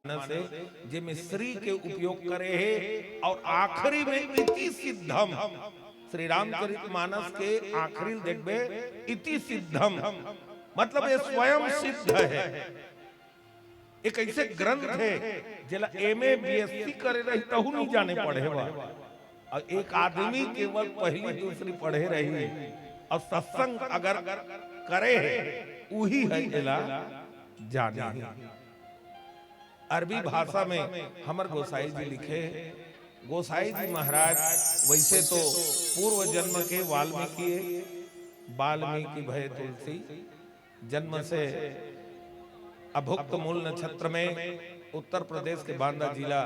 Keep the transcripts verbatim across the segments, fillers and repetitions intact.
मानस हे, जेमे श्री के उपयोग करे हे, और आखिरी में इति सिद्धम, श्री रामचरित मानस के आखिरी ल देखबे, इति सिद्धम, मतलब ये स्वयं सिद्ध हे। एक ऐसे ग्रंथ हे, जेला M A B S C करे रही, तहू नहीं जाने पढ़े बर। और एक आदमी केवल पहली दूसरी पढ़े रही और सत्संग अगर करे हे, उही हे एला जाने। अरबी भाषा में हमर गोसाई जी लिखे, गोसाई जी महाराज वैसे तो पूर्व जन्म के वाल्मीकि हे, वाल्मीकि भए तुलसी, जन्म से अभुक्त मूल नक्षत्र में उत्तर प्रदेश के बांदा जिला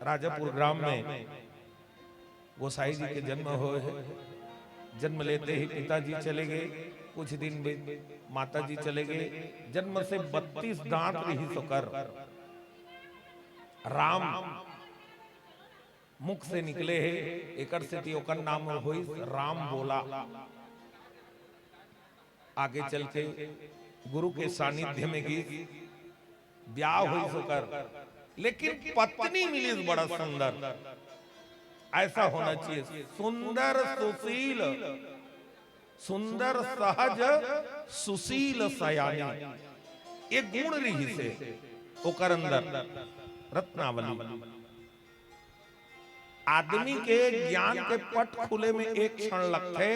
राजापुर ग्राम में गोसाई जी के जन्म होए हे। जन्म लेते ही पिताजी चले गए, कुछ दिन बीत माता जी चले गए। जन्म से बत्तीस दांत रहिस ओकर। राम मुख से निकले हे, एकर सेती ओकर नाम होइस राम बोला। आगे चल के गुरु के सानिध्य में गिस, ब्याह होइस ओकर, लेकिन पत्नी मिलिस बड़ा सुंदर। ऐसा होना चाहिए, सुंदर सुशील, सुंदर सहज सुशील सयानी, ये गुण रहिस हे ओकर अंदर। रत्नावली आदमी के ज्ञान के पट खुले में एक क्षण लगथे,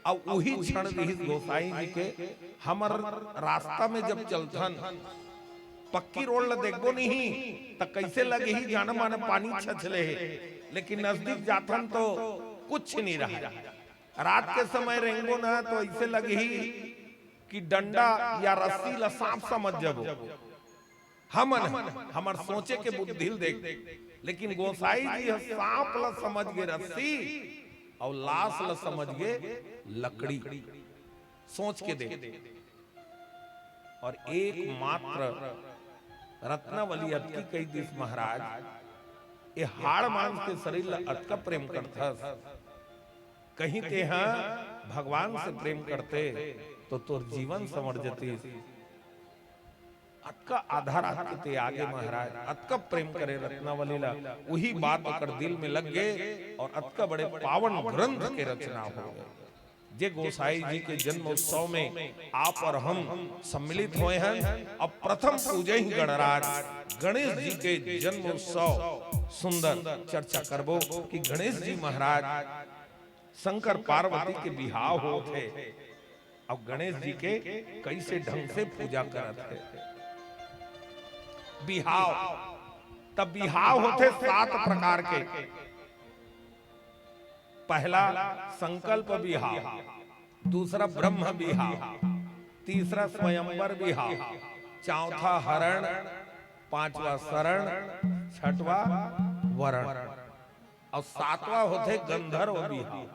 अउ उही क्षण रिहिस गोसाई जी के। हमर रास्ता में जब चलथन, पक्की रोड ल देखबो नहीं त कैसे लगही, जाना माने पानी छछले हे, लेकिन नजदीक जाथन तो कुछ नहीं रहा। रात के समय रेंगबो ना तो ऐसे लगही कि डंडा या रस्सी ला सांप समझ जबो। हमन ह, हमर सोचे के बुद्धि ल देख, लेकिन गोसाई जी ह सांप ल समझ गे रस्सी, अउ लाश ल समझ गे लकड़ी। सोच के देख। और एकमात्र रत्नावली अतकी कही दिस, महाराज, ये हाड़ मांस के शरीर ल अतका प्रेम करथस, कहीं तेहा भगवान से प्रेम करते तो तोर जीवन संवर जतिस। अतका आधा रात के ते आगे महाराज, अतका प्रेम करे रत्नावली ला, उही बात ओकर दिल में लग गे और अतका बड़े पावन ग्रंथ के रचना हो गे। जे गोसाई जी के जन्म उत्सव में आप और हम सम्मिलित होए हन, अब प्रथम पूजे ही गणराज गणेश जी के जन्म उत्सव सुंदर चर्चा करबो कि गणेश जी महाराज शंकर पार्वती के बिहाव होत हे, अउ गणेश जी के कइसे ढंग से पूजा करत हे। बिहाव, तब बिहाव होथे सात प्रकार के। पहला संकल्प बिहाव, दूसरा ब्रह्म बिहाव, तीसरा स्वयंवर बिहाव, चौथा हरण, पांचवा शरण, छठवा वरण। अउ सातवां होथे गंधर्व बिहाव।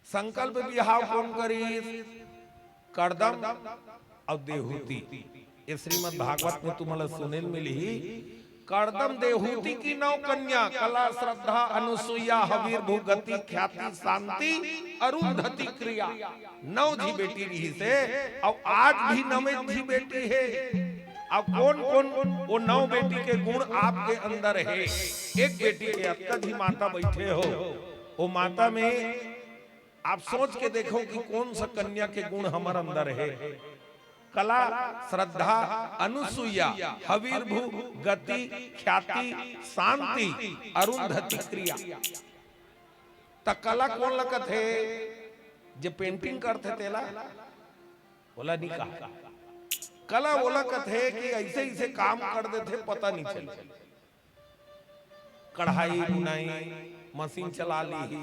संकल्प बिहाव कोन करिस? करदम अउ देहूती। ये श्रीमद् भागवत में तुमला सुने ल मिलही। करदम देहूती की नौ कन्या, कला, श्रद्धा, अनुसुईया, हविर्भू, गति, ख्याति, शांति, अरुंधति, क्रिया। नौ झी बेटी रिहिस हे, अउ आज भी नवे झी बेटी हे। अब कोन कोन वो नौ बेटी के गुण आपके अंदर हे? एक बेटी के अतका झी माता बैठे हो, वो माता में आप सोच के देखो कि कोन सा कन्या के गुण हमर अंदर हे। कला, श्रद्धा, अनुसुईया, हविर्भू, गति, ख्याति, शांति, अरुंधति, क्रिया। त कला कोन ल कथे? जे painting करथे तेला, ओला नहीं कहा। कला ओला कथे कि ऐसे ऐसे काम कर देथे, पता नहीं चले। कढ़ाई बुनाई, मशीन चला लीही,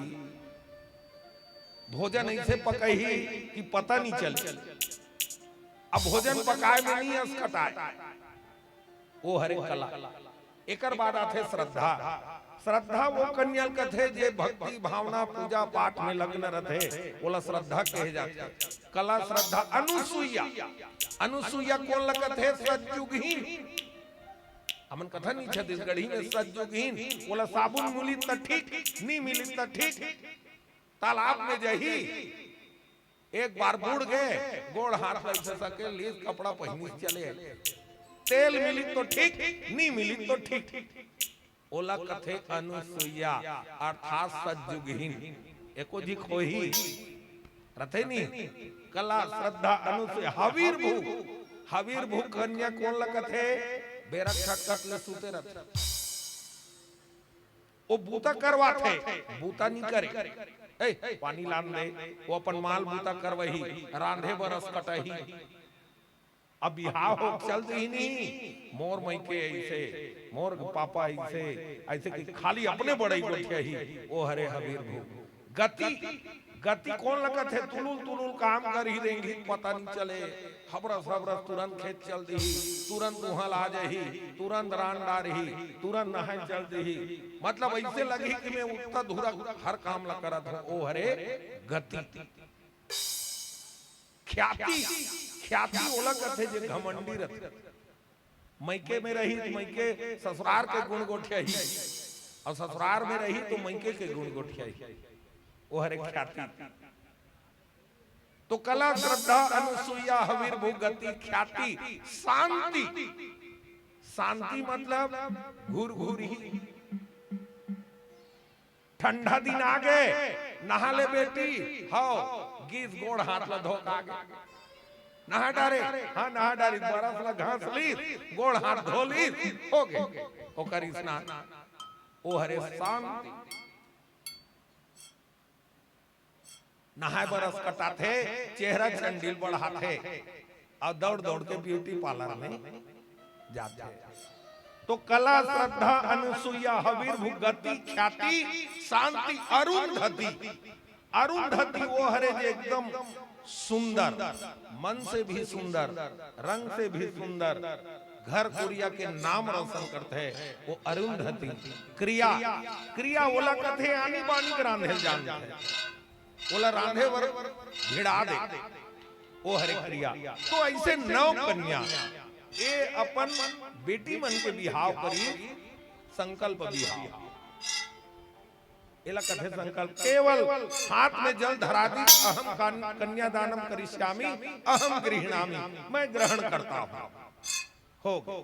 भोजन ऐसे पकही कि पता नहीं चले। अब भोजन पकाए में नहीं अस कटाए, वो हरे कला। एकर बाद आथे श्रद्धा। श्रद्धा वो कन्या ल कथे जे भक्ति भावना पूजा पाठ में लग्न रथे, ओला श्रद्धा कहे जाथे। कला श्रद्धा अनुसुईया। अनुसुईया कोन ल कथे? सज्जुगहीन। हमन कथन ही छत्तीसगढ़ी में सज्जुगहीन, ओला साबुन मिली त ठीक, नी मिली त ठीक, तालाब में जाही। एक बार बूड़ गे, गोड़ हाथ ल अइसे सकेल लिस, कपड़ा पहिनिस चले। तेल मिलिस तो ठीक, नी मिलिस तो ठीक। ओला कथे अनुसुईया, अर्थात सतजुगहीन। एको झिक होही, रथे नी? कला, श्रद्धा, अनुसुईया, हवीर भू। हवीर भू कन्या कोन ल कथे? बेरा खटखट ले सुते रथे। ओ बूता करवाथे, बूता नी करे। ए, पानी लान दे, ओ अपन माल बूता करवही, रांधे बरस कटही। अब बिहाव हो चल दिही नी, मोर मइके अइसे, मोर पापा अइसे, अइसे कि खाली अपने बड़ई गोठियाही, ओ हरे हबीर भू। गति, गति कोन ल कथे? तुलुल तुलुल काम करही रेंगही, पता नी चले, हबरस हबरस तुरंत खेत चल दिही, तुरंत उहां ल आ जाही, तुरंत रान डारही, तुरंत नहाय चल दिही। मतलब अइसे लगही कि मैं उत्ता धुरा हर काम ल करत हूं, ओ हरे गति। ख्याति, ख्याति ओला कथे जे घमंडी रथे। मइके में रही त मइके ससुरार के गुण गोठियाही, अउ ससुरार में रही त मइके के गुण गोठियाही। ओ हरे ख्याति। तो कला, श्रद्धा, अनुसुईया, हबीर भू, गति, ख्याति, शांति। शांति मतलब घुरघुरी। ठंडा दिन आ गे, नहा ले बेटी। हव, गीस गोड़ हाथ ल धो के आ गे। नहा डारे, हां, नहा डारिस, बरस ल घांस लिस, गोड़ हाथ धो लिस, हो गे ओकर स्नान। ओ हरे शांति। नहाय बरस कटाथे, चेहरा चंडिल बढ़ाथे, अउ दौड़ दौड़ के ब्यूटी पार्लर में जाथे। तो कला, श्रद्धा, अनुसुईया, हबीर भू, गति, ख्याति, शांति, अरुंधति। अरुंधति ओ हरे जे एकदम सुंदर, मन से भी सुंदर, रंग से भी सुंदर, घर कुरिया के नाम रोशन करथे, ओ अरुंधति। क्रिया, क्रिया ओला कथे आनी बानी के रांधे ल जानथे, ओला रांधे बर भिड़ा दे, ओ हरे क्रिया। तो अइसे नौ कन्या ए अपन बेटी मन के बिहाव करिस, संकल्प बिहाव। एला कथे संकल्प। केवल हाथ में जल धरा दिस, अहम कान-, कन्यादानम करिष्यामि, अहम गृह्णामि, मैं ग्रहण करता हूं। हो गे।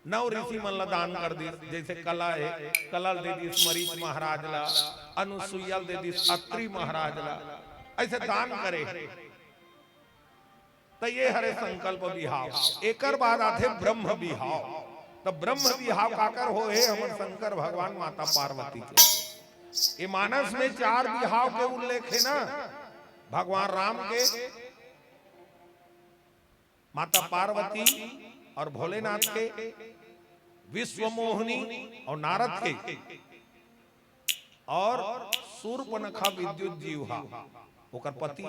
नौ ऋषि मन ला दान कर दिस, जइसे कला हे, कला ल दे दिस मरीच महाराज ला, अनुसुईया ल दे दिस अत्रि महाराज ला, अइसे दान करे। त ये हरे संकल्प बिहाव। एकर बाद आथे ब्रह्म बिहाव। त ब्रह्म बिहाव काकर होहे? हमर शंकर भगवान माता पार्वती के। ये मानस में चार बिहाव के उल्लेख हे ना, भगवान राम के, माता पार्वती अउ भोलेनाथ के, विश्वमोहिनी अउ नारद के, अउ शूर्पणखा विद्युत जिह्वा ओकर पति।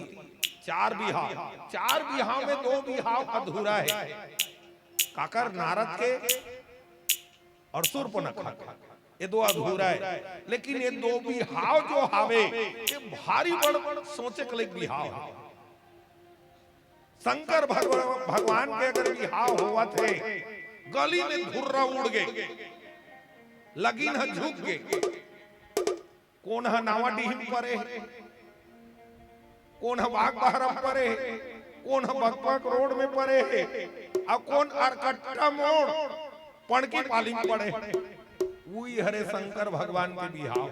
चार बिहाव, चार बिहाव में दो बिहाव अधूरा हे। काकर? नारद के अउ शूर्पणखा के, ये दो अधूरा हे। लेकिन ये दो बिहाव जो हावे, ये भारी बड़ सोचे के लायक बिहाव हे। शंकर भगव-, भगवान के अगर बिहाव होवत हे, गली में धुर्रा उड़ गे, लगिन ह झुक गे, कोन ह नावाडीह म परे हे, कोन ह बागबाहरा म परे हे, कोन ह बकबक रोड में परे हे, अउ कोन अरकट्टा मोड़ पड़की पाली म पड़े हे। उही हरे शंकर भगवान के बिहाव।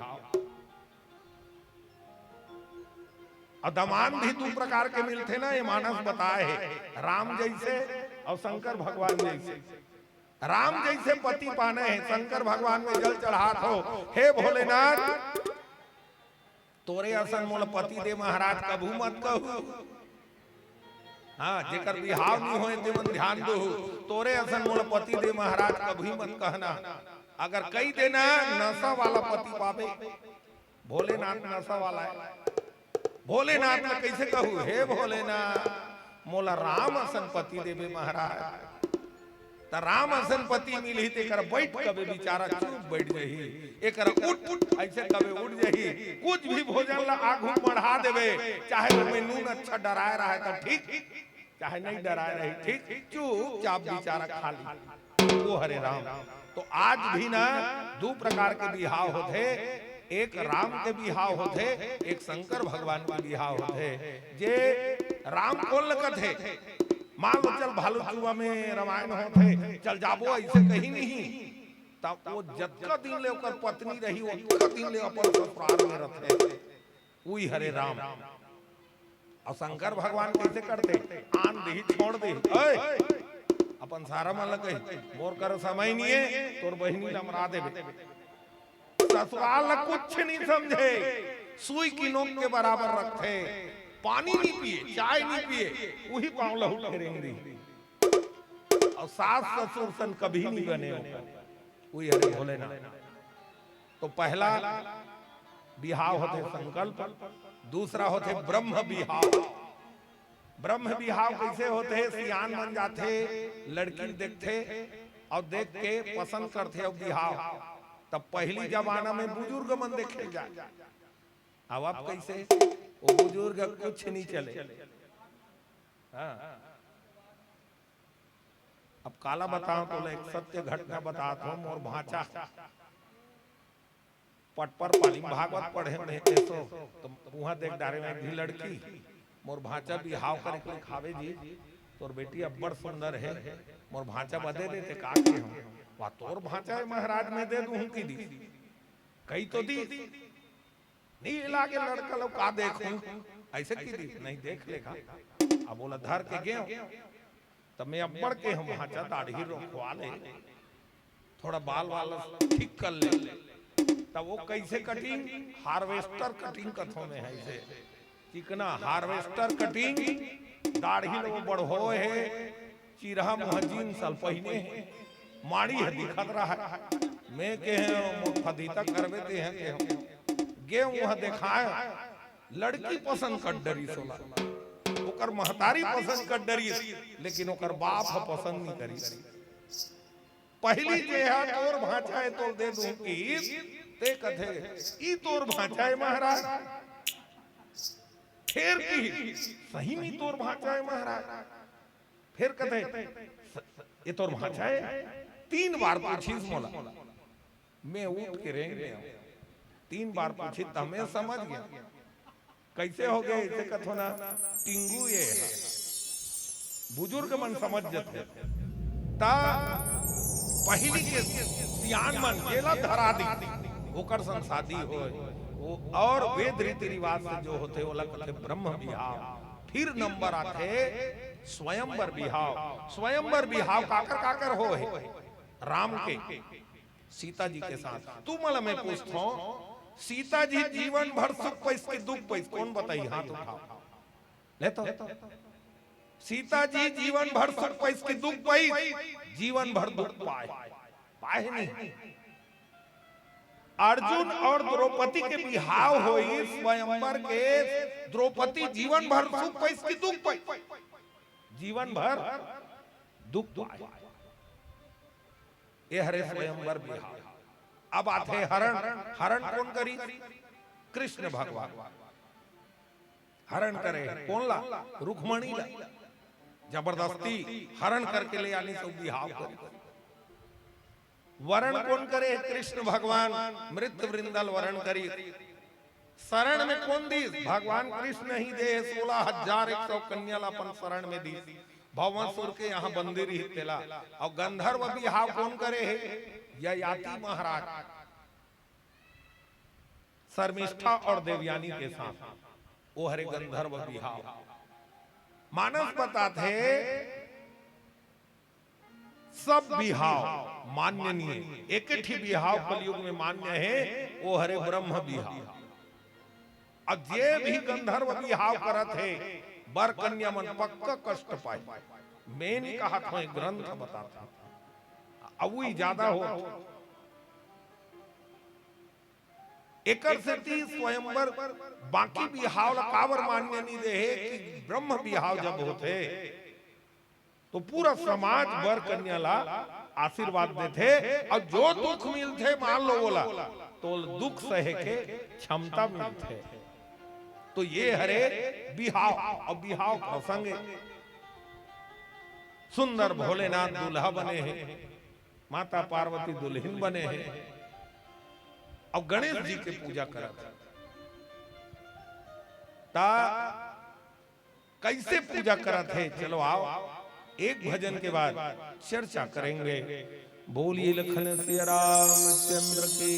अउ दमांद भी दू प्रकार के मिलथे ना, ये मानस बताए हे, राम जइसे अउ शंकर भगवान जइसे। राम जइसे पति पाने हे, शंकर भगवान में जल चढ़ात हो, हे भोलेनाथ, तोरे असन मोला पति दे महाराज कभू मत कहू। हां, जेकर बिहाव नइ होय, तेमन ध्यान दो। तोरे असन मोला पति दे महाराज कभी मत कहना। अगर कहि देना, नशा वाला पति पाबे। भोलेनाथ नशा वाला हे। भोलेनाथ ला कइसे कहू, हे भोलेनाथ, मोला राम असन पति देबे महाराज। त राम असन पति मिलही, तेकर बइठ कबे बिचारा चुप बइठ जही, एकर उठ, अइसे कबे उठ जही। कुछ भी भोजन ला आगू बढ़ा देबे, चाहे ओमे नून अच्छा डराए रहय त ठीक, चाहे नइ डराए रही ठीक, चुपचाप बिचारा खा ली। ओ हरे राम। तो आज भी ना दू प्रकार के बिहाव होथे, एक राम के बिहाव होथे, एक शंकर भगवान के बिहाव होथे। जे राम कोन ल कथे, मान लो चल भालू चुआ में रमायन होथे, चल जाबो, अइसे कही नहीं। तब वो जतका दिन ले ओकर पत्नी रही, ओतका दिन ले अपन ससुराल में रथे। उही हरे राम। अउ शंकर भगवान कइसे करथे? आन देही, छोड़ देही। ओए, अपन सारा मन ल कही, मोर कर समय निये, तोर बहिनी ल अमरा देबे। ससुराल ल कुछ नहीं समझे, सुई की नोक के बराबर रखथे। पानी नहीं पिए, चाय नहीं पिए, उही पाँव ल उठ के रेंग दी। अउ सास ससुर सन कभी नहीं बने ओकर। उही हरे भोलेनाथ। तो पहला बिहाव होथे संकल्प, दूसरा होथे ब्रह्म बिहाव। ब्रह्म बिहाव कइसे होथे? सियान मन जाथे, लड़की ल देखथे अउ देख के पसंद करथे अउ बिहाव। तब पहिली जमाना में बुजुर्ग मन देखे जाय। अब, अब कइसे? वो बुजुर्ग कुछ नहीं चले। हाँ। अब काला बताओ, तोला एक सत्य घटना बतात हों। मोर भांचा पटपर पाली म भागवत पढ़े में एसो, तो उहाँ देख डारे में एक भी लड़की, मोर भांचा बिहाव करे के लिखावे जी, तोर बेटी अब्बड़ सुंदर हे, मोर भांचा बदे दे ते का के हम, वा तोर भांचा हे महाराज, में दे दूँ की दी, कही तो दी। नहीं लागे लड़का लोग का देखूं, अइसे की दी, नहीं देख लेगा। अब बोला धर के गेव, तब में अब्बड़ के हम भांचा दाढ़ी रोखवा ले, थोड़ा बाल वाल ठीक कर ले। तब वो कइसे कटिंग, हार्वेस्टर कटिंग कथों में हे, अइसे चिकना हार्वेस्टर कटिंग, दाढ़ी लो बढ़ो हे, चिरहा मुहा जींस ल पहिने हे, माड़ी ह दिखत रहय। में केहेंव मोर फदीता करबे, तेहा केहेंव। गेंव उहाँ देखाय, लड़की पसंद कर डरिस ओला, ओकर महतारी पसंद कर डरिस, लेकिन ओकर बाप ह पसंद नहीं करिस। पहिली जे हा तोर भांचा हे, तोल दे दूं किहिस, ते कथे, "ई तोर भांचा हे महाराज।" फेर किहिस, "सही में तोर भांचा हे महाराज।" फेर कथे, "स-, स-, ये तोर भांचा हे?" तीन बार पूछिस मोला। में उठ के रेंग गेंव। तीन बार पूछिस त में समझ गेंव। कइसे होगे, अइसे कथों ना, टिंगू ये हे। बुजुर्ग मन समझ जथे। त पहिली के सियान मन जेला धरा दी, ओकर संग शादी होय। वो अउ वेद रीति रिवाज से जो होथे, ओला कथे ब्रह्म बिहाव। फिर नंबर आथे स्वयंवर बिहाव। स्वयंवर बिहाव काकर काकर होय हे? राम के, सीता जी के साथ। तुमन ल में पूछथों, सीता जी जीवन भर सुख पाइस कि दुख पाइस? कोन बताही, हाथ उठाव। ले तो। सीता जी जीवन भर सुख पाइस कि दुख पाइस? जीवन भर दुख पाय। पाय नहीं। अर्जुन अउ द्रौपदी के बिहाव होइस स्वयंवर के, द्रौपदी जीवन भर सुख पाइस कि दुख पाइस? जीवन भर दुख पाय। ये हरे स्वयंवर बिहाव। अब आथे हरण। हरण कोन करिस? कृष्ण भगवान। हरण करे कोन ला? रुक्मणी ला। जबरदस्ती हरण करके ले आनिस अउ बिहाव करिस। वरण कोन करे? कृष्ण भगवान। मृत वृंदा ल वरण करिस। शरण में कोन दिस? भगवान कृष्ण ही दे हे सोलह हजार एक सौ कन्या ला अपन शरण में दिस। भवासुर के यहाँ बंदी रहिस तेला। अउ गंधर्व बिहाव कोन करे हे? ययाति महाराज। शर्मिष्ठा अउ देवयानी के साथ। वो हरे गंधर्व बिहाव। मानस बताथे, सब बिहाव मान्य नहीं हे, एके ठी बिहाव कलयुग में मान्य हे, वो हरे ब्रह्म बिहाव। अब जे भी गंधर्व बिहाव करत हे, बर कन्या मन पक्का कष्ट पाही। में नहीं कहत हों, ग्रंथ बताथे। अब वही ज्यादा हो। एकर सेती स्वयंवर बाकी बिहाव ला काबर मान्य नहीं दे हे कि ब्रह्म बिहाव जब होथे, तो पूरा समाज बर कन्या ला आशीर्वाद देथे, अउ जो दुख मिलथे, मान लो ओला, तो दुख सहे के क्षमता मिलथे। तो ये हरे बिहाव, अउ बिहाव प्रसंग हे। सुंदर भोलेनाथ दूल्हा बने हे, माता पार्वती दुल्हिन बने हे। अब गणेश जी के पूजा करत हे। ता कैसे पूजा करत हे, चलो आओ, एक भजन के बाद चर्चा करेंगे। बोलिए लखन सिया रामचंद्र की।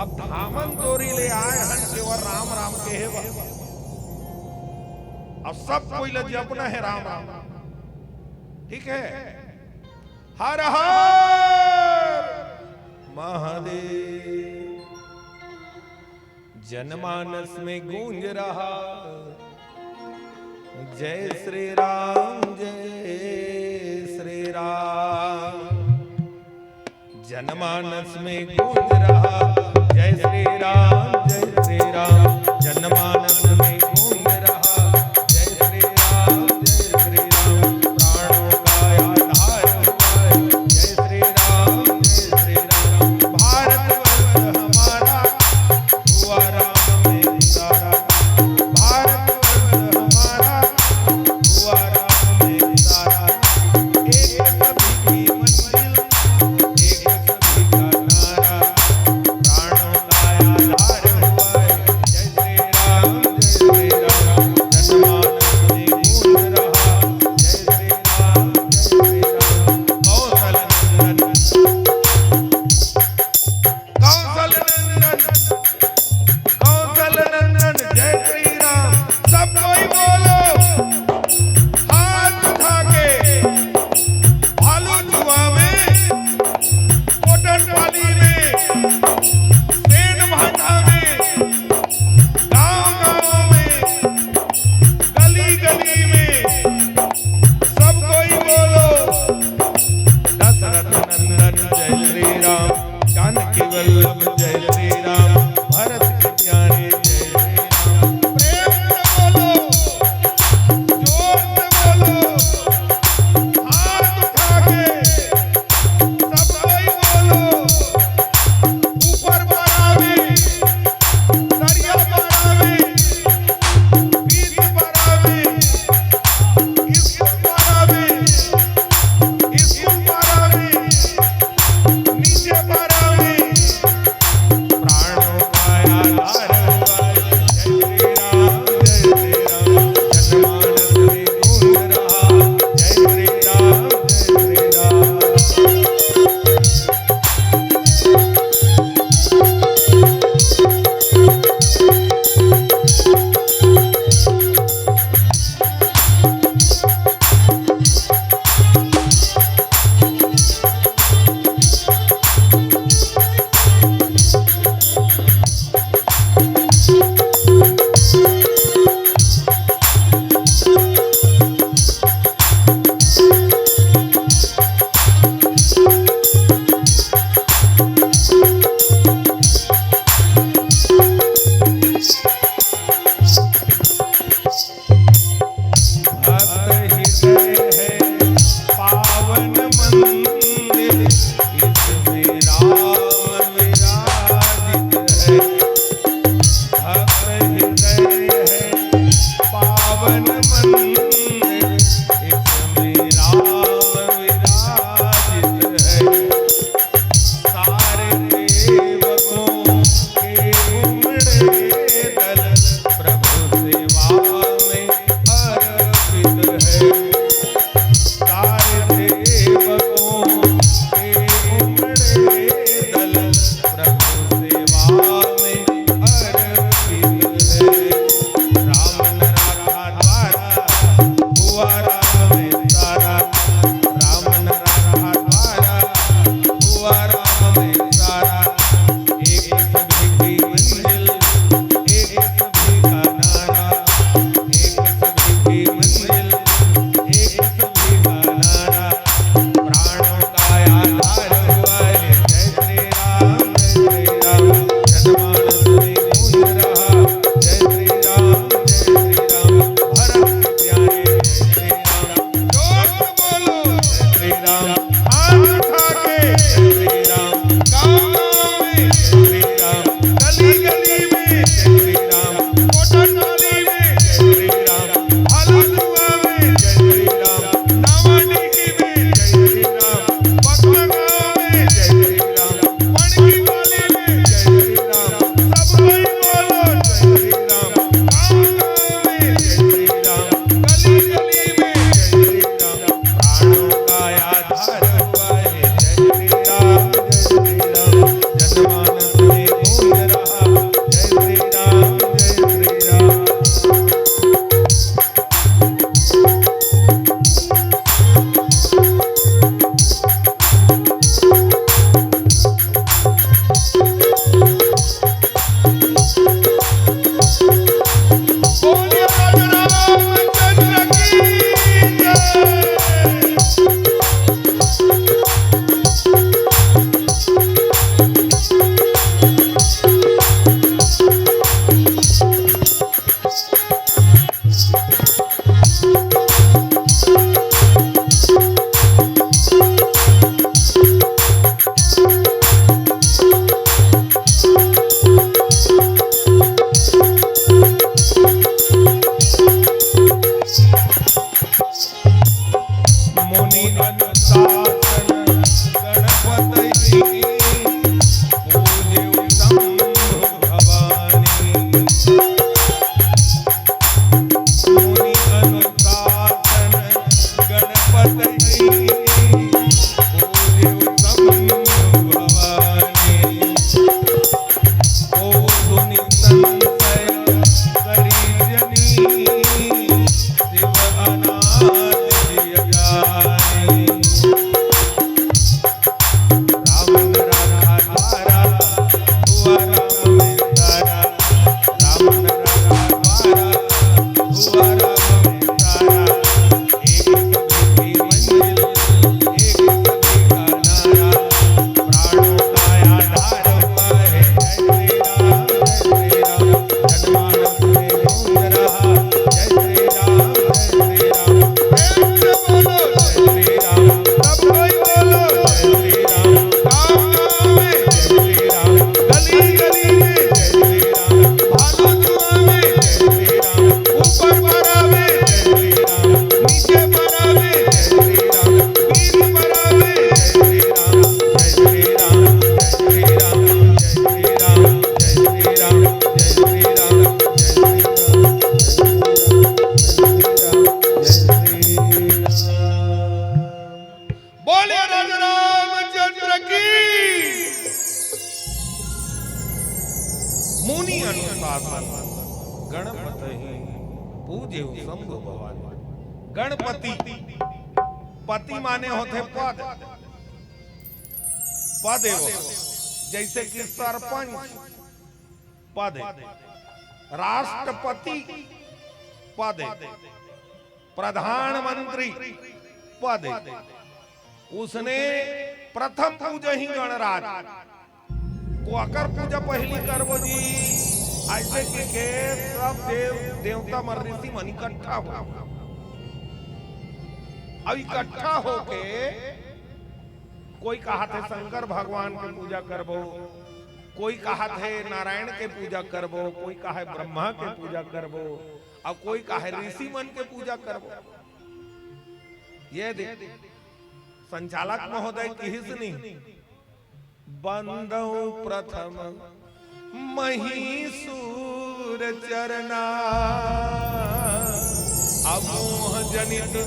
अब धामन तोरी ले आए हन, केवल राम राम कहे बर। अब सब कोई ल जपना हे राम राम, ठीक है? हर हर महादेव। जनमानस में गूंज रहा, जय श्री राम, जय श्री राम। जनमानस में गूंज रहा, जय श्री राम, जय श्री राम। जनमानस में गूंज रहा, जय श्री राम, जय श्री राम। प्राणों का आधार हुआ है, जय श्री राम, जय श्री राम। भारतवर्ष हमारा हुआ राम में सारा, भारतवर्ष हमारा हुआ राम में सारा। एक सभी की मंजिल, एक सभी का नारा, प्राणों का आधार हुआ है। जय श्री राम, जय श्री राम, जनमानस में गूंज रहा, जय श्री राम, जय श्री राम। कौशल नंदन, कौशल नंदन, कौशल नंदन, जय श्री राम। सब कोई बोलो, हाथ उठा के, भालू जुआ में, कोटनपाली में, सेठ भाटा में, गांव गांव में, गली गली में, सब कोई बोलो, दशरथ नंदन जय श्री राम, जानकी वल्लभ जय श्री राम, भरत के प्यारे जय श्री राम। प्रेम से बोलो, जोर से बोलो, हाथ उठा के सब कोई बोलो, ऊपर पारा में, दरिया पारा में, बीच पारा में, इस पारा में, इस पारा में, नीचे पारा में, प्राणों का आधार हुआ है। जय श्री राम, जय श्री राम, जनमानस में गूंज रहा। जय श्री राम, जय श्री राम। भक्त हृदय है पावन मंदिर, इसमें राम विराजित है। भक्त हृदय है पावन मंदिर, इसमें राम विराजित है। सारे देवकों के उमड़े दल प्रभु सेवा में अर्पित है। सारे देवकों के उमड़े दल प्रभु सेवा में अर्पित है। राम न राखा द्वारा शंभु भवानी। गणपति, पति माने होथे पद, पद एव, जैसे कि सरपंच पद हे, राष्ट्रपति पद हे, प्रधानमंत्री पद हे, उसने प्रथम पूजही गणराज। कोकर पूजा पहिली करबो जी, अइसे कहिके सब देव देवता मन, ऋषि मन इकट्ठा हो, अउ इकट्ठा होके कोई कहत हे शंकर भगवान के पूजा करबो, कोई कहत हे नारायण के पूजा करबो, कोई कहे ब्रह्मा के पूजा करबो, अउ कोई कहे ऋषि मन के पूजा करबो। ये देख, संचालक महोदय किहिस नहीं, "बंदौ प्रथम महीसुर चरना, अमोह जनित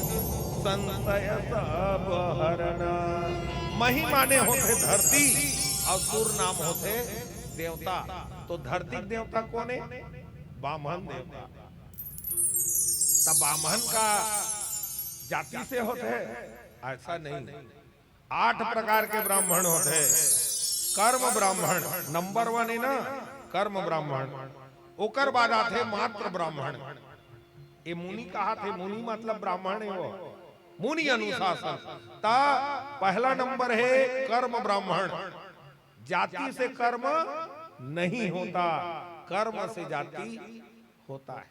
संशय सब हरना।" मही माने होथे धरती, अउ सुर नाम होथे देवता। तो धरती के देवता कोन हे? बामन देवता। त बामन का जाति से होथे? अइसा नहीं। आठ प्रकार के ब्राह्मण होथे। कर्म ब्राह्मण नंबर वन हे ना, कर्म ब्राह्मण। ओकर बाद आथे मात्र ब्राह्मण। ए मुनि कहत हे, मुनि मतलब ब्राह्मण हे वो, मुनि अनुशासन। त पहला नंबर हे कर्म ब्राह्मण। जाति से कर्म नहीं होता, कर्म से जाति होता है।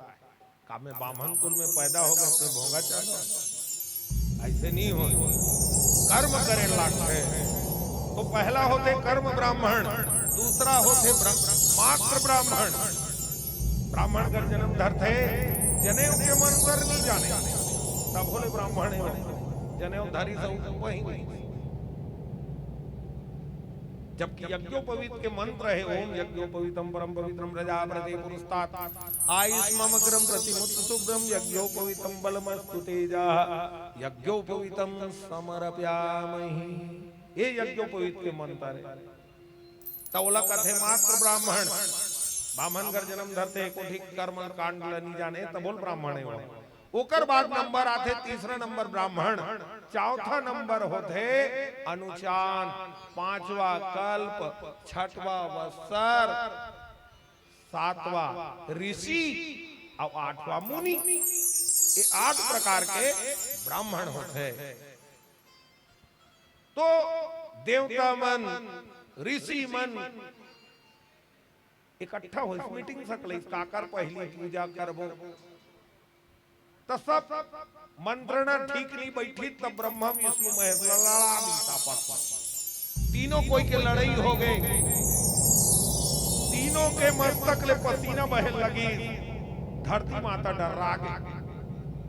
का मैं बामन कुल में पैदा होगे त मैं भोंगा चाहत हंव? अइसे नहीं हो, कर्म करे लागथे। तो पहला होथे कर्म ब्राह्मण, दूसरा होथे ब्रा-, मात्र ब्राह्मण। ब्राह्मण कर जन्म धरथे, जनेऊ के मंत्र नहीं जाने, तभो ले ब्राह्मण हे, जनेऊ धरिस अउ पहिनिस। जबकि यज्ञोपवीत के मंत्र हे, "ओम यज्ञोपवीतम परम पवित्रम प्रजापते पुरस्तात् आयुष्ममग्रम प्रतिमुत शुभ्रम यज्ञोपवीतम बलमस्तु तेजः यज्ञोपवीतम समर्पयामहि।" ये यज्ञोपवीत के मंत्र हे। त ओला कथे मात्र ब्राह्मण। बामन कर जन्म धरथे, एको ठीक कर्म कांड ल नी जाने, तभो ले ब्राह्मण हे वो। ओकर बाद नंबर आथे, तीसरा नंबर ब्राह्मण, चौथा नंबर होथे अनुचान, पांचवा कल्प, छठवा वत्सर, सातवा ऋषि अउ आठवा मुनि। ये आठ प्रकार के ब्राह्मण होथे। तो देवता मन, ऋषि मन इकट्ठा होइस, मीटिंग सकलइस, काकर पहिली पूजा करबो। त सब मंत्रणा ठीक नहीं बैठी, तब ब्रह्मा विष्णु महेश ला लड़ा दिस आपस में। तीनों कोई के लड़ाई होगे। तीनों के मस्तक ले पसीना बहे लगिस। धरती माता डर्रा गे,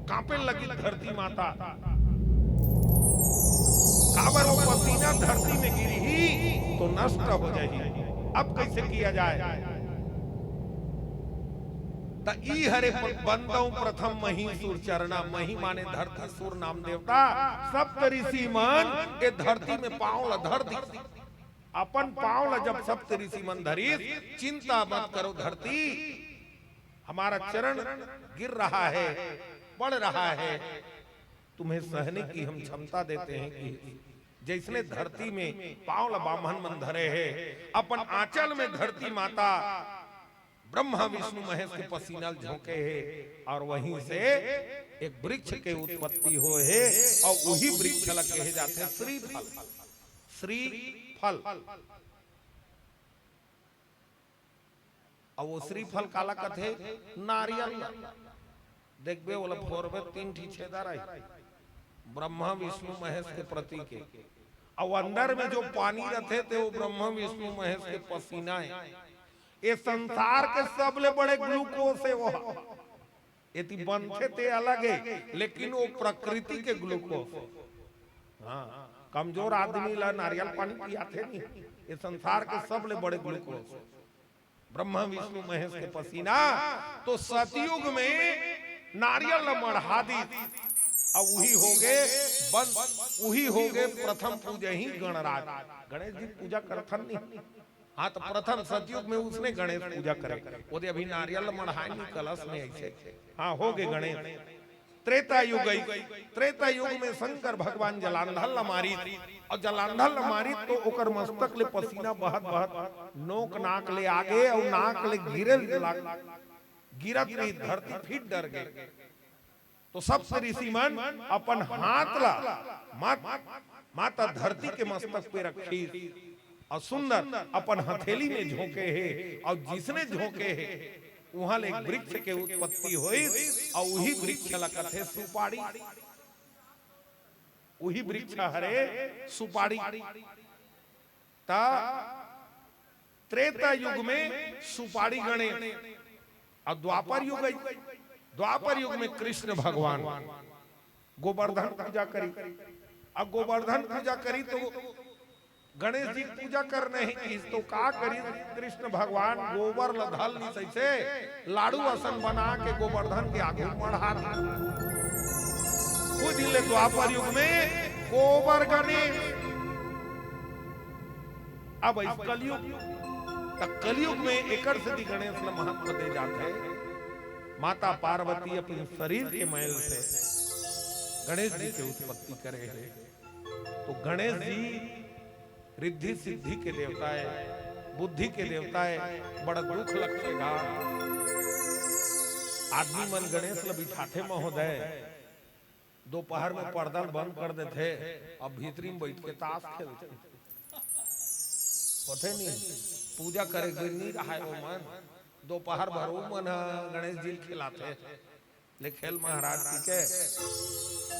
कांपे लगिस धरती माता। काबर वो पसीना धरती में गिरही तो नष्ट हो जाही। अब कइसे किया जाए? त ई हरे प-, "बंदौ प्रथम महीसुर चरना", मही माने धरती, सुर नाम देवता, सप्त ऋषि मन ए धरती में पांव ला धर दिस। अपन पांव ला जब सप्त ऋषि मन धरिस, "चिंता मत करो धरती, हमारा चरण गिर रहा है, पड़ रहा है, तुम्हें सहने की हम क्षमता देते हैं" कि जइसने धरती में पांव ला बामन मन धरे हे, अपन आंचल में धरती माता ब्रह्मा विष्णु महेश के पसीना ल झोंके हे अउ वहीं से एक वृक्ष के उत्पत्ति होए हे अउ उही वृक्ष ला कहे जाथे श्रीफल। श्रीफल। अउ वो श्रीफल काला कथे? नारियल ला। देखबे, ओला फोरबे, तीन ठी छेदा रही, ब्रह्मा विष्णु महेश के प्रतीक हे। अउ अंदर में जो पानी रथे, ते वो ब्रह्मा विष्णु महेश के पसीना हे। ये संसार के सबले बड़े ग्लूकोज हे वो। एती बनथे ते अलग हे, लेकिन वो प्रकृति के ग्लूकोज हे। हाँ, कमजोर आदमी ला नारियल पानी पियाथे नहीं, ये संसार के सबले बड़े ग्लूकोज हे। ब्रह्मा विष्णु महेश के पसीना। तो सतयुग में नारियल ला मढ़ा दिस, अउ उही होगे बन, उही होगे प्रथम पूजही गणराज। गणेश जी पूजा करथन नहीं, हाँ, तो प्रथम सतयुग में उसने गणेश पूजा करे। ओदे अभी नारियल मढ़ाए नहीं, कलश में ऐसे। हाँ, हो गए गणेश। त्रेता युग आई। त्रेता युग में शंकर भगवान जलांधर ला मारिस, और जलांधर ला मारिस तो ओकर मस्तक ले पसीना बहत बहत नोक नाक ले आगे और नाक ले गिरे लाग, गिरत रही, धरती फिर डर गई। तो सप्त ऋषि मन अपन हाथ ला मात, माता धरती के मस्तक पे रखिस और सुंदर अपन हथेली में झोंके हे, और जिसने झोंके हे, उहाँ ले एक वृक्ष के उत्पत्ति होइस, और वही वृक्ष ला कथे सुपारी। वही वृक्ष हरे सुपारी। ता त्रेता युग में सुपारी गणेश, और द्वापर युग आई। द्वापर युग में कृष्ण भगवान गोवर्धन पूजा करी। अब गोवर्धन पूजा करी तो गणेश जी पूजा कर नहीं किस, तो का करी? कृष्ण भगवान गोबर ल धल ली, सैसे लाडू असन बना के गोवर्धन के आगू मढ़ा दी। वो दिन ले द्वापर युग में गोबर गणेश। अब इस कलयुग, त कलयुग में एकर सेती गणेश ल महत्व दे जाथे। माता पार्वती अपन शरीर के मैल से गणेश जी के उत्पत्ति करे हे। तो गणेश जी रिद्धि सिद्धि के देवता हे, बुद्धि के देवता हे, बड़ा दुख लगथे गा। आदमी मन गणेश ल बिठाथे महोदय, दोपहर में पर्दा ल बंद कर देथे, अब भीतरी में बैठ के ताश खेलथे। होथे नहीं, पूजा करे के बेर नहीं रहाय ओ मन, दोपहर भर ओ मन ह गणेश जी ल खिलाथे। ले खेल महाराज जी के,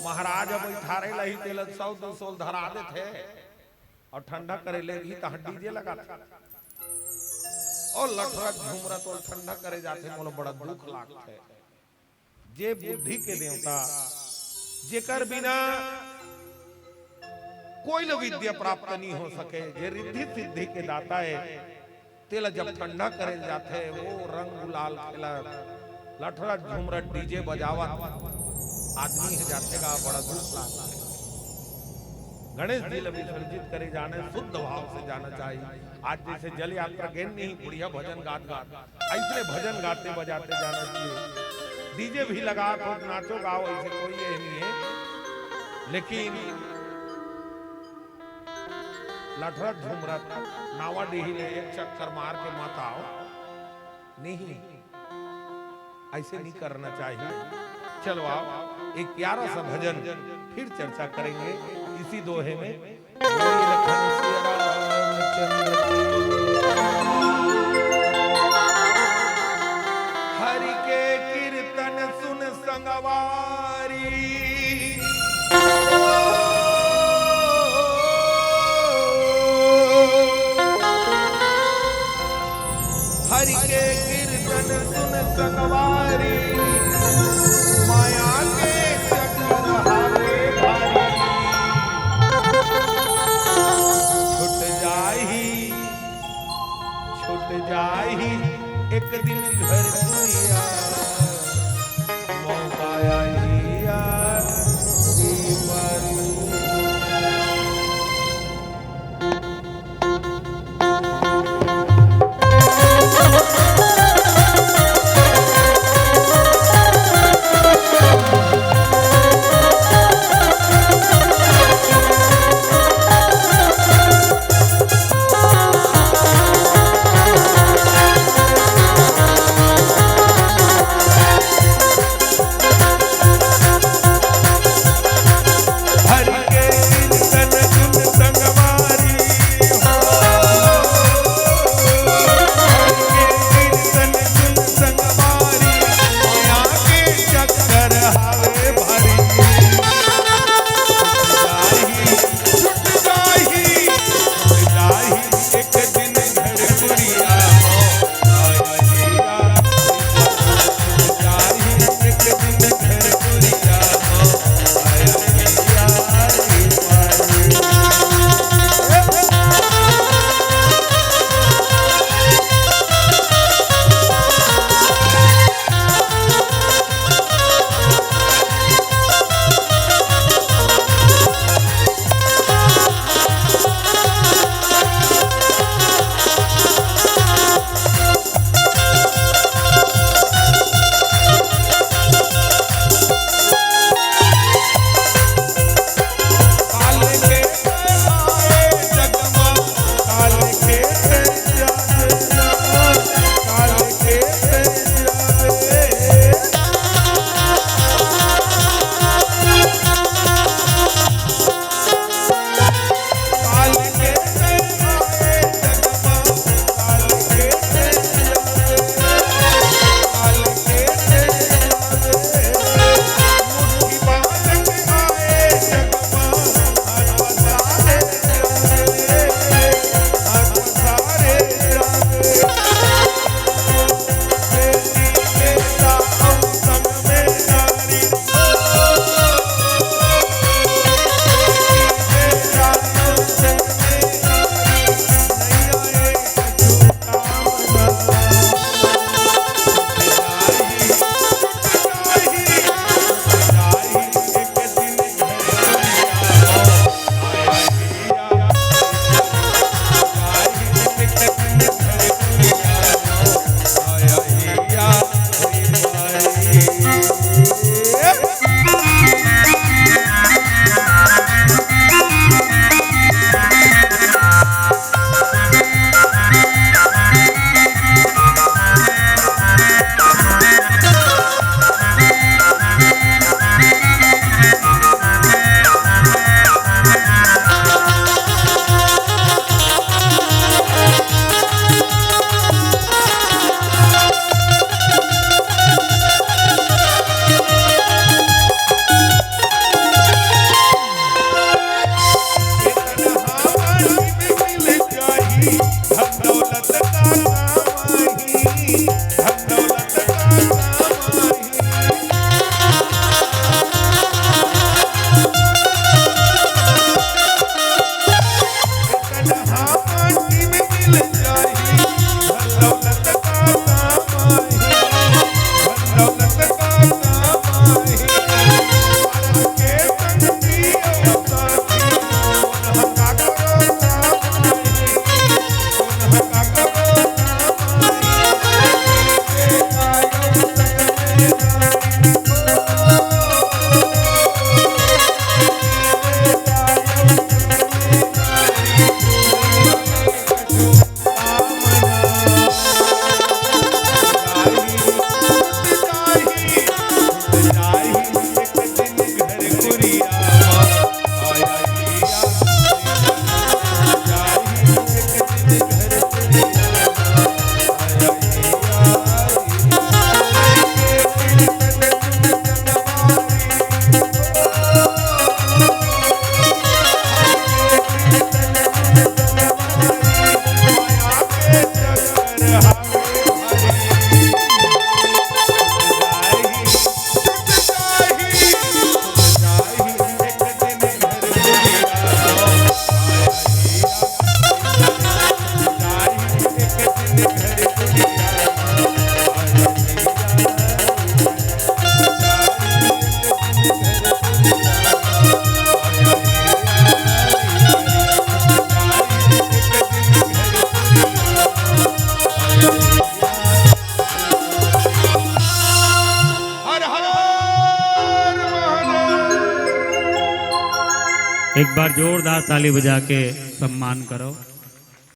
महाराज अब अठारह लही तेला सौ दो सौ धरा देथे, और ठंडा करे ले भी तहाँ डीजे लगाथे। और लठरा झुमरा तो ठंडा करे जाथे, मोला बड़ा दुख लागथे। जे बुद्धि के देवता, जेकर बिना कोई ल विद्या प्राप्त नहीं हो सके, जे रिद्धि सिद्धि के दाता हे, तेला जब ठंडा करे जाथे, वो रंग गुलाल खेला, लठरा झुमरा डीजे बजावत आदमी हे जाथे गा, बड़ा दुख लागथे। गणेश जी ल विसर्जित करे जाने, शुद्ध भाव से जाना चाहिए। आज जैसे जल यात्रा गेन नहीं, बढ़िया भजन गात गात, ऐसे भजन गाते बजाते जाना चाहिए। डीजे भी लगा तो नाचो गाओ, ऐसे कोई ये नहीं है, लेकिन लठरत झुमरत नावा डीही ले एक चक्कर मार के मत आओ। नहीं, ऐसे नहीं करना चाहिए। चलो आओ, एक प्यारा सा भजन फिर चर्चा करेंगे इसी दोहे में। बोल लखन सिया रामचंद्र की। हरि के कीर्तन सुन संगवारी। हरि के कीर्तन सुन संगवारी, माया के चक्र हारे भारी। छुट जाही, छुट जाही एक दिन घर दुआर, मौका आही यार दीवार। हर हर महादेव। एक बार जोरदार ताली बजा के सम्मान करो।